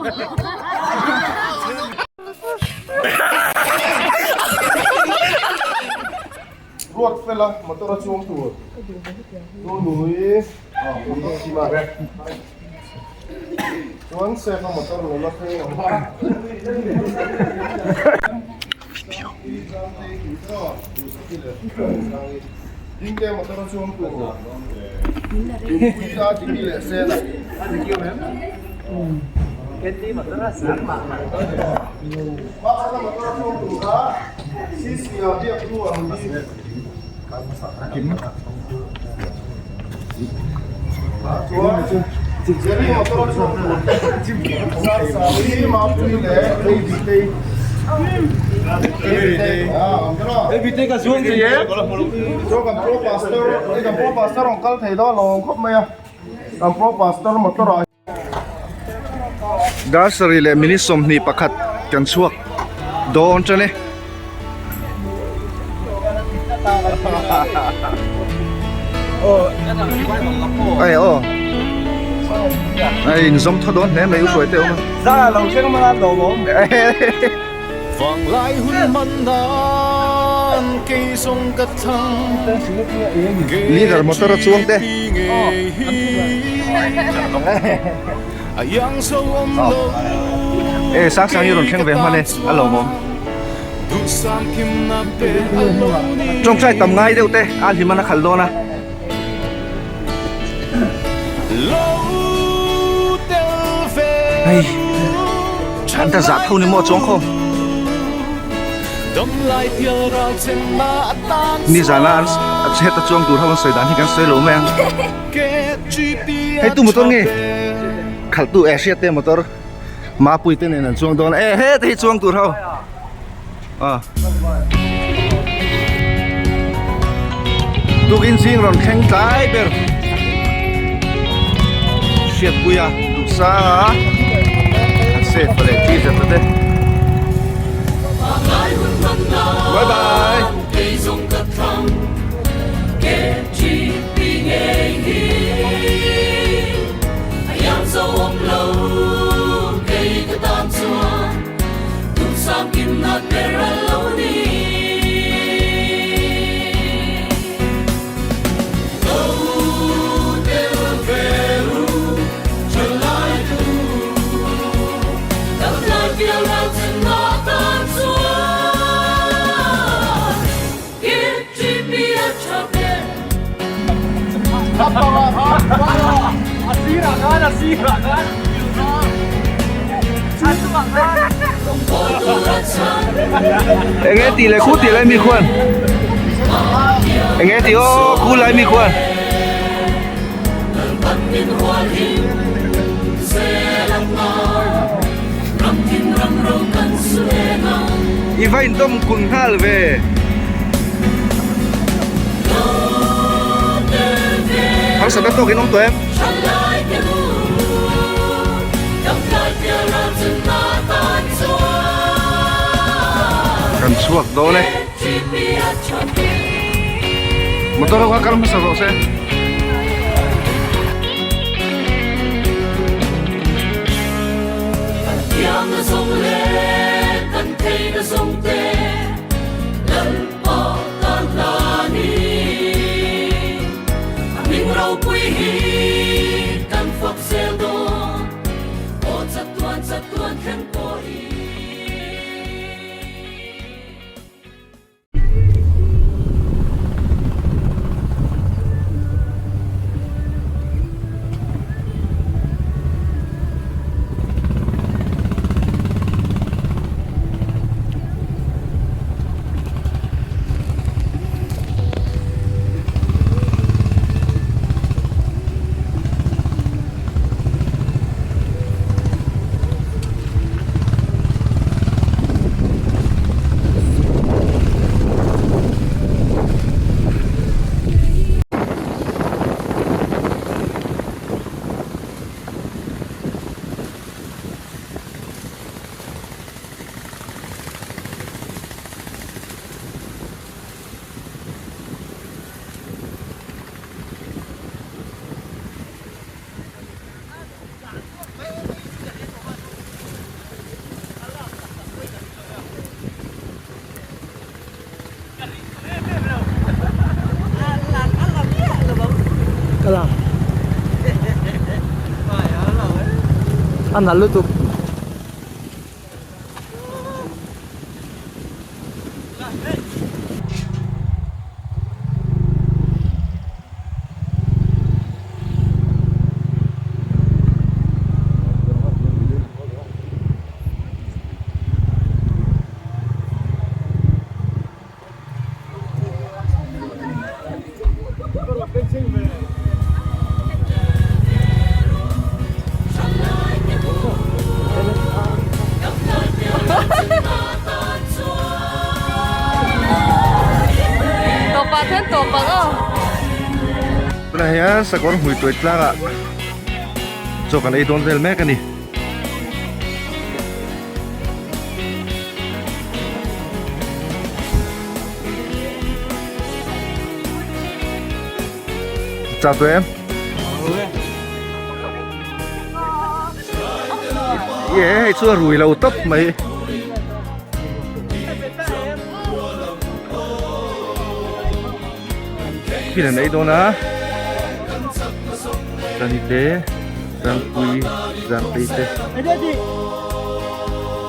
Ruat fela motor a chuang tur Nunui chuan safe a motor lo la thleng ang a. Dingte motor a chuang tur Nunui a diki leh sena. Baksa motor a chuang tur kha CC-a biak hnu ang hi. Chuan Jerry motor a chuang tur te Sarsari, Mapui leh Lady Tei. Lady ka chuang thei e. Chuan kan pro pastor, kan pro pastor rawn kal thei dawn lo khawp mai a. Kan pro pastor motor ah. Dar sarih leh minute 21 kan chhuak dawn tan e. Ai aw ai inzawm thaw dawn hle mai u hruai te awm a. Za lo thleng man a lawm awm. Vanglai hun hman nan kei zawng ka thlang. Leader motor a chuang te. E sang sang hi rawn thleng ve hman e a lawm awm. Tawngtai tam ngai deuh te a hlim an a khalh dawn a. Hei an ta zah tho ni maw chuang khawm. Nizana an heta chuang tur ho an sawi dan hi kan sawi lo mai ang. Hei tu motor nge? Khalh tu e hriat te motor Mapui te nen an chuang dawn a e he te hi chuang tur ho. Ah. Tukin zing rawn thleng tlai ber. Hriatpuia duhsanga an safe leh t-shirt te. Bye bye. Enge tih leh khu tih lai mi khuan enge tih aw khu lai mi khuan I va intawm kun nghal ve. Harsatna tawk in awm tawh em? Kan chhuak dawn e. Motor ho kha kal hmasa rawh se. A nalh lutuk. Tawpah chuan tawp ang aw. Tunah hian sakawr hmui tuai tlangah chaw kan ei dawn vel mek a ni. Chào tụi em. Yeah, hei chu a rui lo tawp mai. Pin an ei dawn a. Tani te, Zangpui, Zangtei te.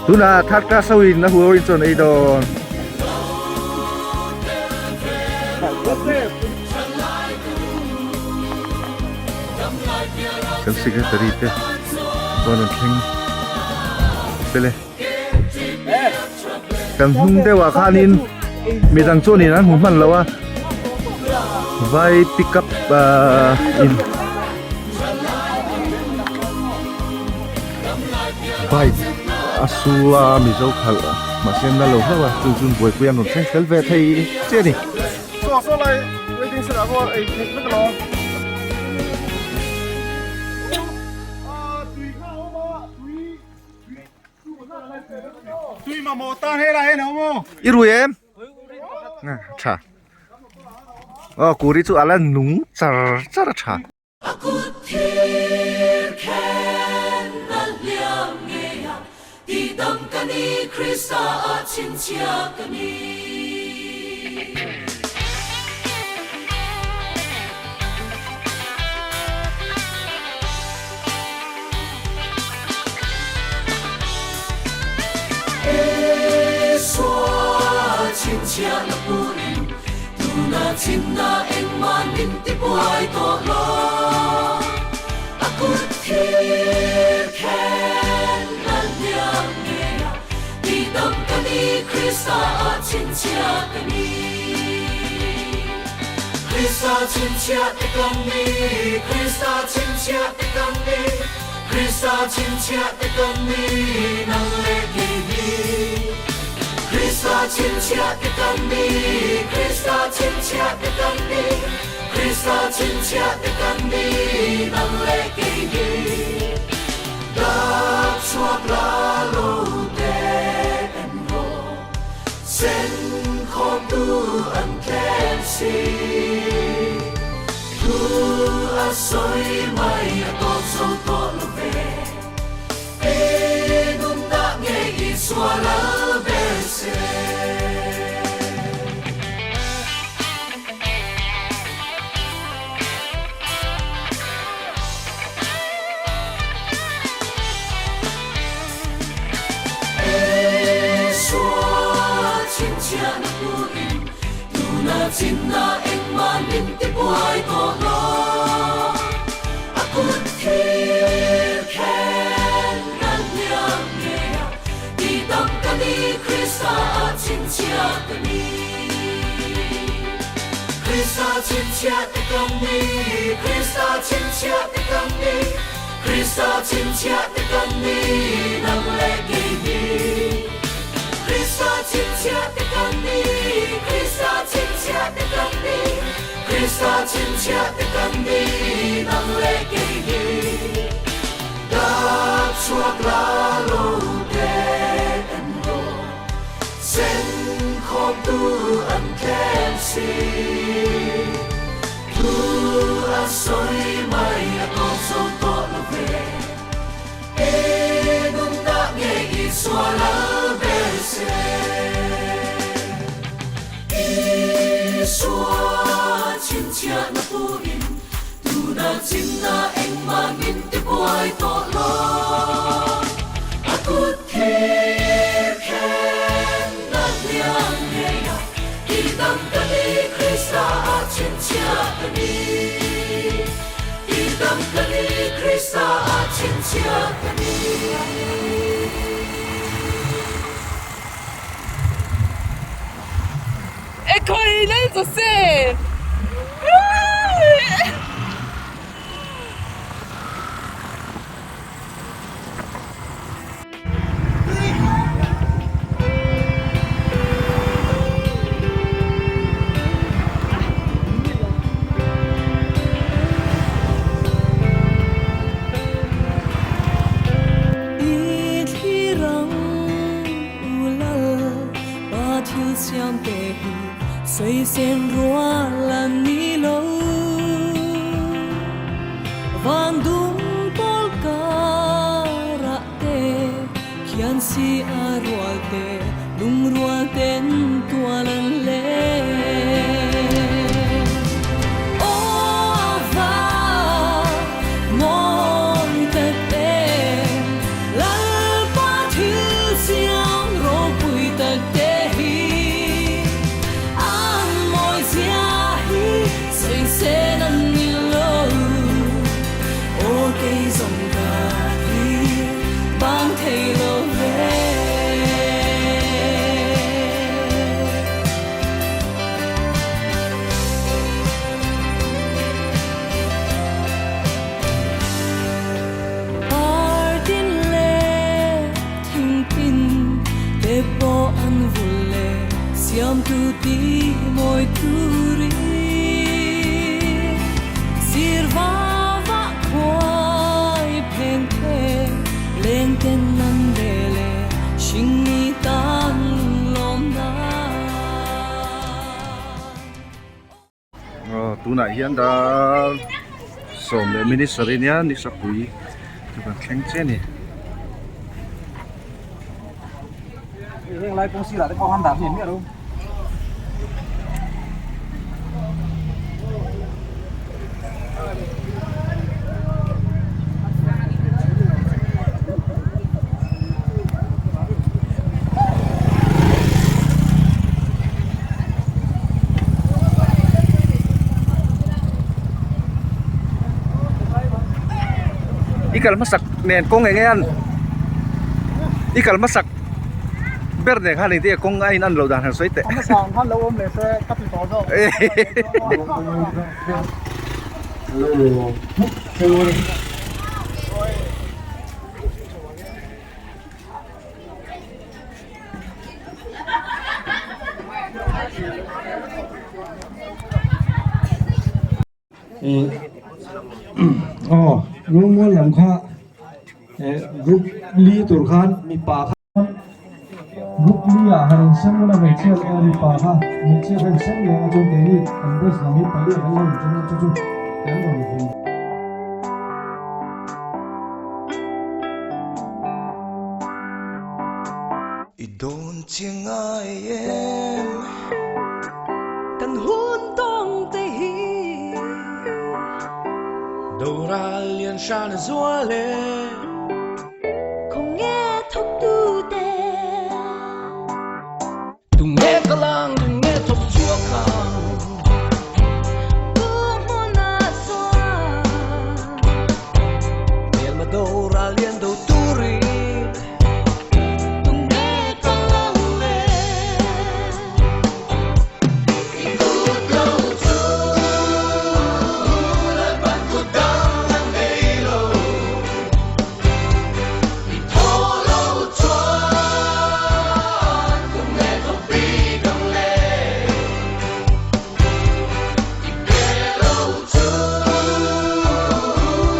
Tunah third class ho in a huau in chuan ei dawn. Kan secretary te chuan an thleng fel e. Kan hnung deuhah khanin midang chuanin an hmu hman lo a vai pick up ahh in bike a su a mizo khalh mahse an la lo hlauh a chu chuan buaipui an rawn thleng fel ve thei chiah a ni. I rui em? Tha. Aw kuri chu ala nung char char a tha. Krista a chhinchhiah ka ni. Ekhai lal Joseph! I thlir ang u lal pa thil siam te hi sawi sen rual a ni lo. Van dum pawl karah te khian si a rual te lungrual ten tual an leng. Aw va mawi tak em Lalpa thil siam ropui tak te hi an mawi zia hi sawi sen an ni lo. Aw kei zawng ka thlir bang thei lo ve. Par tin leh thing tin te pawh an vul leh siamtu ti mawi turin sir va va khuai pheng te leng ten an ve leh hringmi tan lawm nan. Aw tunah hian dar sawm leh minute sarih nia ni sapui chu kan thleng chiah a ni. Heng lai pawng sirah te pawh han dah hmiah hmiah lo. I kal hmasak nen kawng eng nge i kal hmasak ber nen khan engtin nge kawng a in an loh dan han sawi teh. A hmasa ang khan lo awm leh se ka ti tawh zawk. Aw Rungmual lam kha group li tur khan mipa kha group li ah han insem ula hmeichhia leh mipa kha hmeichhia kha insem leh a chuan keini kan boys lam hi pali ah kan lo inṭhen a chu chu kan rawn vun. I dawn che ngai em? Kan hun tawng te hi. Doral lian hran a zual e. Khaw nge thawk tu te. Tunge ka lang, tunge thawk chhuak ang. Pu hmuna chuan. Hmelma doral lian do turin. Tunge ka lang le. I kut lo chu Lalpan kut dang an nei lo. I thaw lo chuan tunge thawk bik ang le. I ke lo chu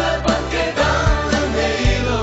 Lalpan ke dang an nei lo.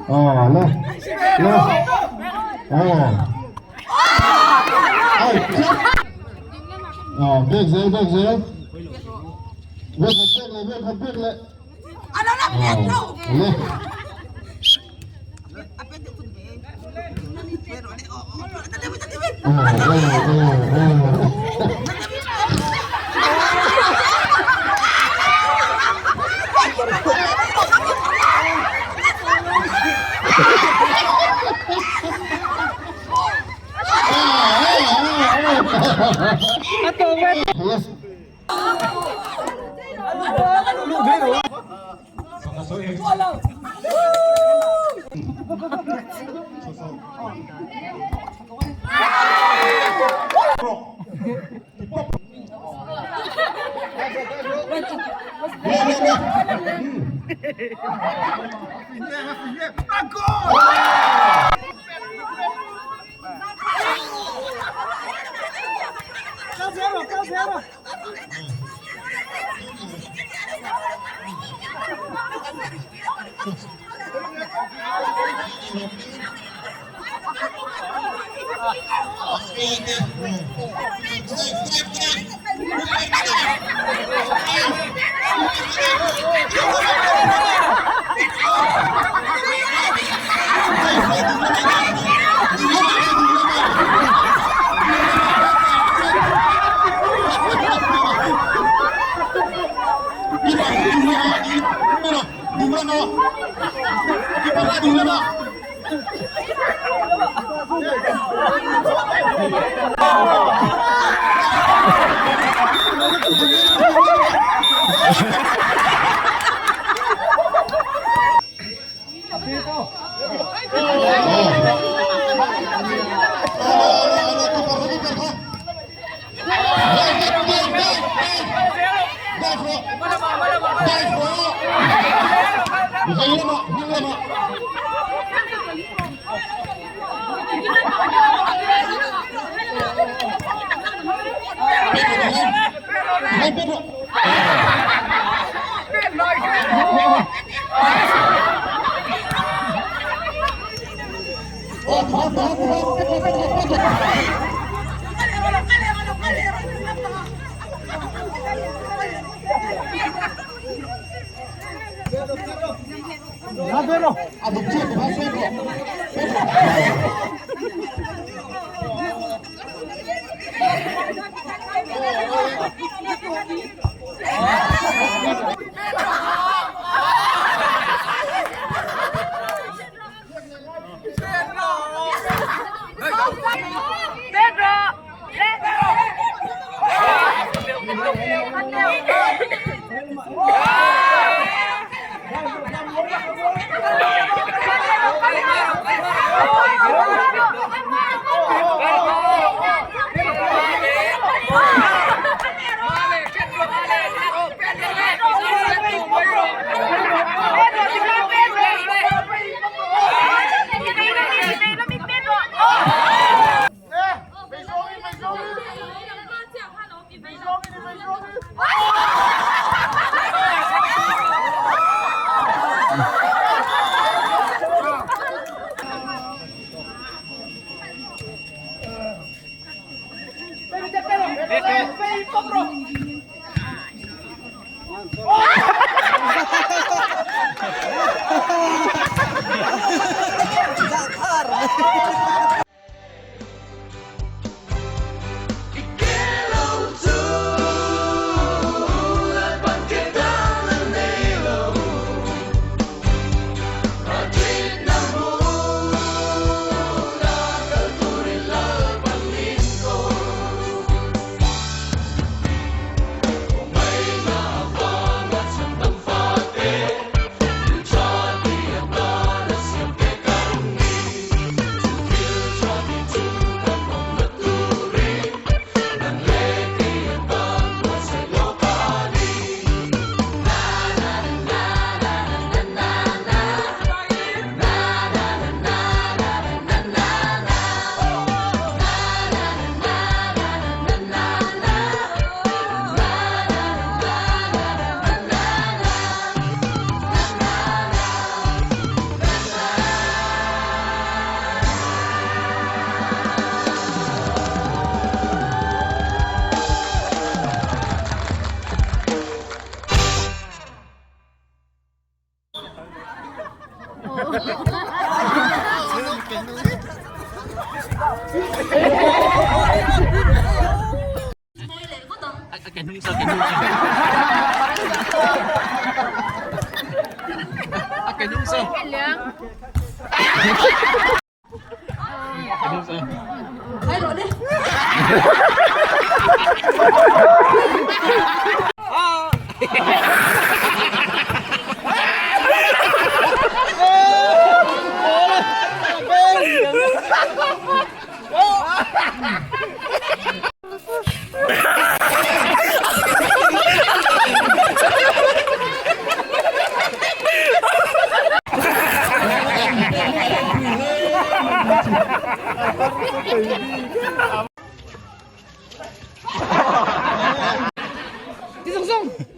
Aw le le aw ai aw bek zel bek zel bek khat bek leh bek khat bek leh aw le aw aw aw Yes.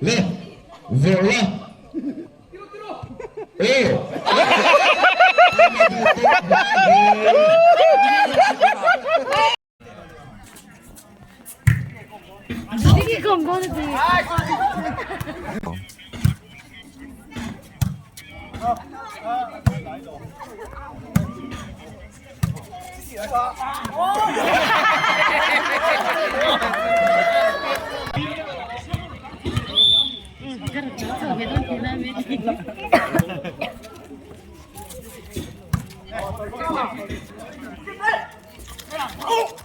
Le, vawrh la. Aw.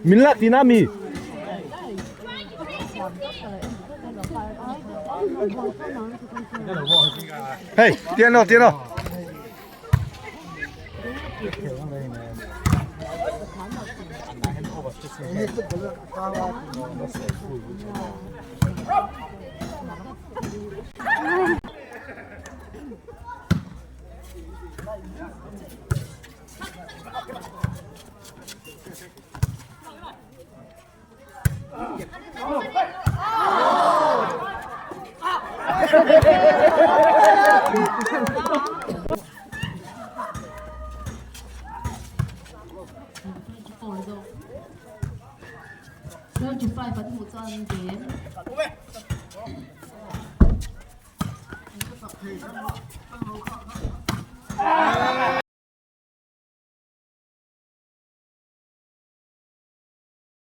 Min lak tihna a mi? Hey, tian aw, tian aw.